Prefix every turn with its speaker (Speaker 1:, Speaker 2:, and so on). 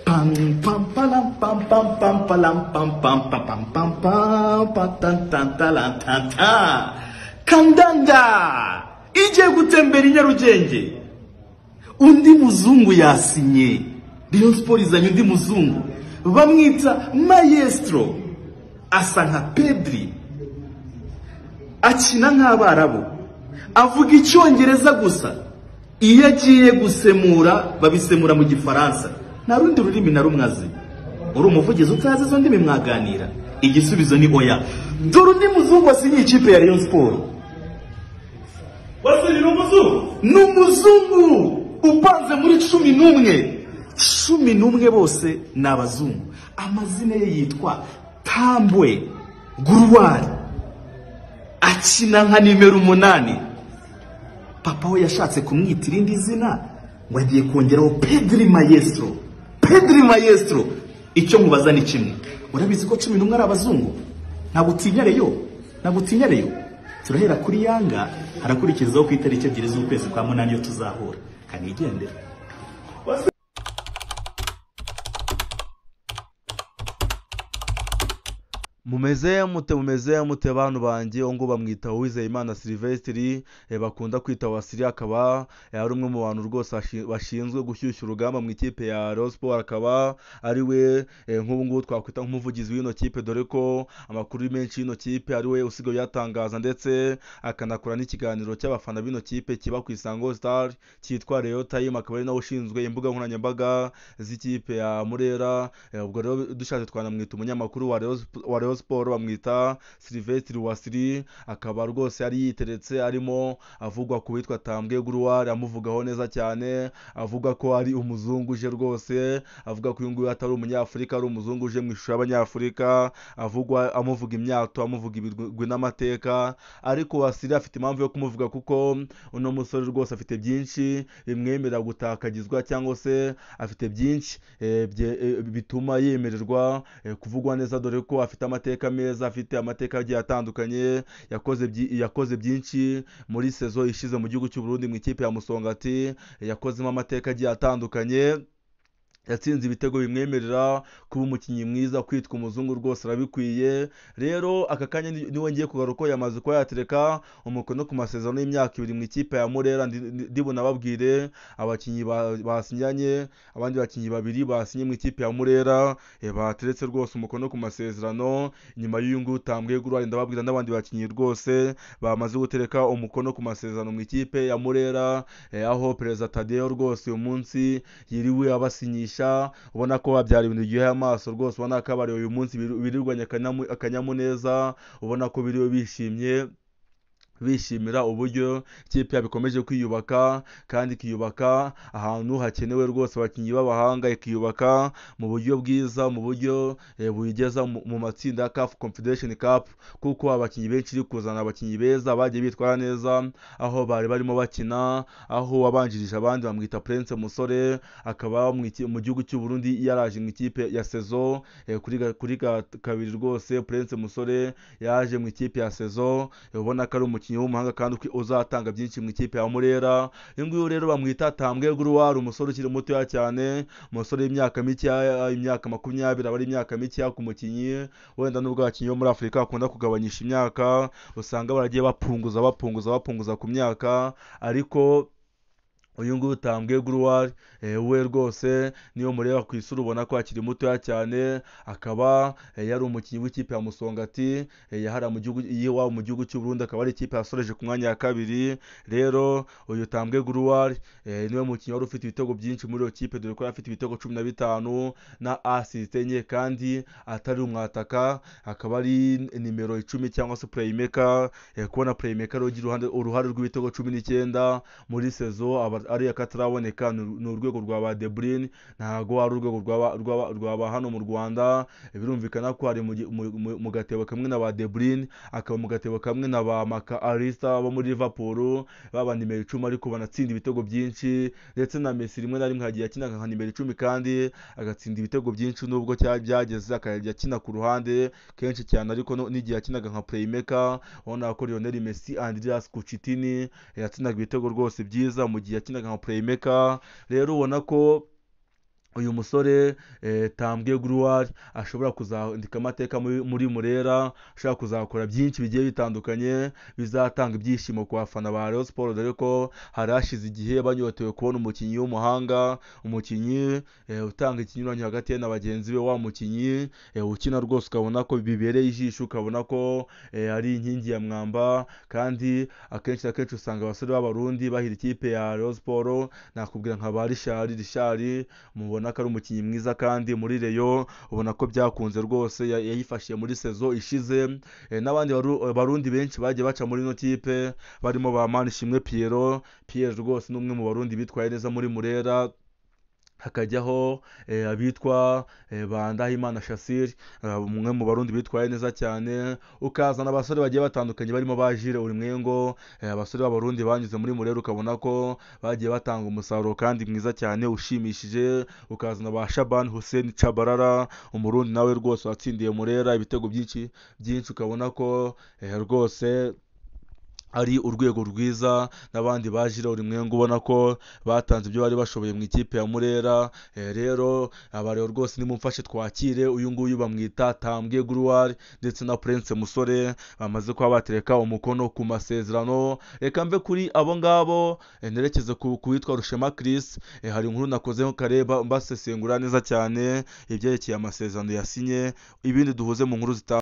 Speaker 1: Pam pam palam pam pam pam palam pam pam pam pam pam pam pam tan tan talan tan ta. Kandanda igiye gutembera i Nyarugenge. Undi muzungu yasinye. Rayon Sports izanye undi muzungu bamwita Maestro, asa nka Pedri, akina nk'Abarabu, avuga Icyongereza gusa. Iyo agiye gusemura babisemura mu Gifaransa, nta rundi rurimi na rumwe azi. Uri umuvugizi utazi izo ndimi mwaganira? Igisubizo ni oya. Dore undi muzungu wasinyiye ikipe ya Rayon Sports.
Speaker 2: Wasinye ni umuzungu?
Speaker 1: Ni umuzungu upanze muri 11. 11 bose ni abazungu. Amazina ye yitwa Tambwe Guruwari, akina nka nimero 8. Papa we yashatse kumwita irindi zina ngo agiye kongeraho Pedri Maestro. Pedri Maestro, icyo nkubaza ni kimwe, urabizi ko 11 ari abazungu? Ntabwo utinya Rayon, ntabwo utinya Rayon. Turahera kuri Yanga, harakurikizaho ku itariki 2 z'ukwezi kwa 8 iyo tuzahura. Kanigendera.
Speaker 3: Mumeze mute bantu banjye, ngo bamwita Uwizeyimana Sylvestre, bakunda kwita Wasiri, akaba ari umwe mu bantu rwose bashinzwe gushyushya urugamba mu ikipe ya Rayon Sports, akaba ari we nk'ubu ngubu twakwita nk'umuvugizi w'ino kipe, dore ko amakuru menshi y'ino kipe ari we usigaye uyatangaza, ndetse akanakora n'ikiganiro cy'abafana b'ino kipe kiba ku Isango Star cyitwa Rayon Time, akaba ari nawe ushinzwe imbuga nkoranyambaga z'ikipe ya Murera. Ubwo rero dushatse twanamwita umunyamakuru wa Rayon Sports, bamwita Sylvestre Wasiri, akaba rwose ari yiteretse arimo avugwa ku witwa Tambwe Guruwari, amuvugaho neza cyane, avuga ko ari umuzungu uje rwose, avuga ko uyu nguyu atari umunyafurika, ari umuzungu uje mu ishusho y'abanyafurika, avugwa amuvuga imyato, amuvuga ibigwi n'amateka. Ariko Wasiri afite impamvu yo kumuvuga, kuko uno musore rwose afite byinshi bimwemerera gutakagizwa, cyangwa se afite byinshi bituma yemererwa kuvugwa neza, dore ko afite amateka meza, afite amateka agiye atandukanye, yakoze byinshi muri sezo ishize mu gihugu cy'u Burundi mu ikipe ya Musongati, yakozemo amateka agiye atandukanye, yatsinze ibitego bimwemerera kuba umukinnyi mwiza, kwitwa umuzungu rwose arabikwiye. Rero aka kanya niwe ngiye kugaruka, ko yamaze kuba yatereka umukono ku masezerano y'imyaka 2 mu ikipe ya Murera. Ndibona babwire abakinnyi basinyanye, abandi bakinnyi 2 basinye mu ikipe ya Murera bateretse rwose umukono ku masezerano nyuma y'uyu nguyu Tambwe Guruwari. Ndababwira n'abandi bakinnyi rwose bamaze gutereka umukono ku masezerano mu ikipe ya Murera, aho Perezida Tadeo rwose uyu munsi yiriwe abasinyisha, ubona ko babyara ibintu biryoheye amaso rwose, ubona ko abari uyu munsi birirwanya akanyamuneza, ubona ko biriwe bishimye, bishimira uburyo ikipe yabo ikomeje kwiyubaka, kandi ikiyubaka ahantu hakenewe rwose abakinnyi b'abahanga, ikiyubaka mu buryo bwiza, mu buryo buyigeza mu matsinda ya CAF Confederation Cup, kuko abakinnyi benshi iri kuzana abakinnyi beza bagiye bitwara neza aho bari barimo bakina, aho wabanjirije abandi bamwita Prince Musore, akaba mu gihugu cy'u Burundi yaraje mu ikipe ya Sezo kuri kabiri rwose. Prince Musore yaje mu ikipe ya Sezo, ubona ko ari umukinnyi w'umuhanga kandi uzatanga byinshi mu ikipe ya Murera. Uyu nguyu rero bamwita Tambwe Guruwari, umusore ukiri mutoya cyane, umusore w'imyaka mike, imyaka 20, aba ari imyaka mike ku mukinnyi. Wenda nubwo abakinnyi bo muri Afurika bakunda kugabanyisha imyaka, usanga baragiye bapunguza bapunguza bapunguza ku myaka, ariko uyu nguyu Tambwe Guruwari we rwose niyo mureba ku isura ubona ko akiri mutoya cyane, akaba yari umukinnyi w'ikipe ya Musongati yahara mu gihugu iwabo mu gihugu cy'u Burundi, akaba ari ikipe yasoreje ku mwanya wa 2. Rero uyu Tambwe Guruwari niwe mukinnyi wari ufite ibitego byinshi muri iyo kipe, dore ko yari afite ibitego 15 na assist 4, kandi atari umwataka, akaba ari nimero 10 cyangwa se playmaker. Kubona playmaker ugira uruhare rw'ibitego 19 muri sezo ari akataraboneka, ni urwego rwa ba De Bruyne, ntago ari urwego rwa hano mu Rwanda. Birumvikana ko ari mu gatebo kamwe na ba De Bruyne, akaba mu gatebo kamwe na ba Maka Arista bo muri Liverpool, baba nimero 10 ariko banatsinda ibitego byinshi, ndetse na Messi rimwe na rimwe hagiye akina nka nimero 10 kandi agatsinda ibitego byinshi, nubwo byageze akajya akina ku ruhande kenshi cyane, ariko n'igihe akinaga nka playmaker ubona ko Lionel Messi, Andreas Cucitini yatsindaga ibitego rwose byiza mu gihe yakinaga nka playmaker. Rero ubona ko uyu musore Tambwe Gloire ashobora kuzandika amateka muri Murera, ashobora kuzakora byinshi bigiye bitandukanye bizatanga ibyishimo ku bafana ba Rayon Sports, dore ko hari hashize igihe banyotewe kubona umukinnyi w'umuhanga, umukinnyi utanga ikinyuranyo hagati ye na bagenzi be, wa mukinnyi ukina rwose ukabona ko bibereye ijisho, ukabona ko ari inkingi ya mwamba. Kandi akenshi na kenshi usanga abasore b'Abarundi bahira ikipe ya Rayon Sports, nakubwira nka ba Richard mubona ko ari umukinnyi mwiza, kandi muri Rayon ubona ko byakunze rwose, yayifashe muri sezo ishize. N'abandi Barundi benshi bagiye baca muri ino kipe barimo ba Manishimwe Pierrot, Pierre rwose ni umwe mu Barundi bitwaye neza muri Murera, hakajyaho abitwa ba Ndahimana Shassir, umwe mu Barundi bitwaye neza cyane, ukazana abasore bagiye batandukanye barimo ba Jules Ulimwengo, abasore b'Abarundi banyuze muri Murera ukabona ko bagiye batanga umusaruro kandi mwiza cyane ushimishije, ukazana ba Shaban Hussein Tchabalala, Umurundi nawe rwose watsindiye Murera ibitego byinshi byinshi, ukabona ko rwose ari urwego rwiza, n'abandi ba Jules Ulimwengo ubona ko batanze ibyo bari bashoboye mu ikipe ya Murera. Rero abarero rwose nimumfashe twakire uyu nguyu bamwita Tambwe Gloire ndetse na Prince Musore bamaze kuba batereka umukono ku masezerano. Reka mve kuri abo ngabo nerekeze ku witwa Rushema Chris. Hari inkuru nakozeho kare mbasesengura neza cyane ibyerekeye amasezerano yasinye, ibindi duhuze mu nkuru zitaha.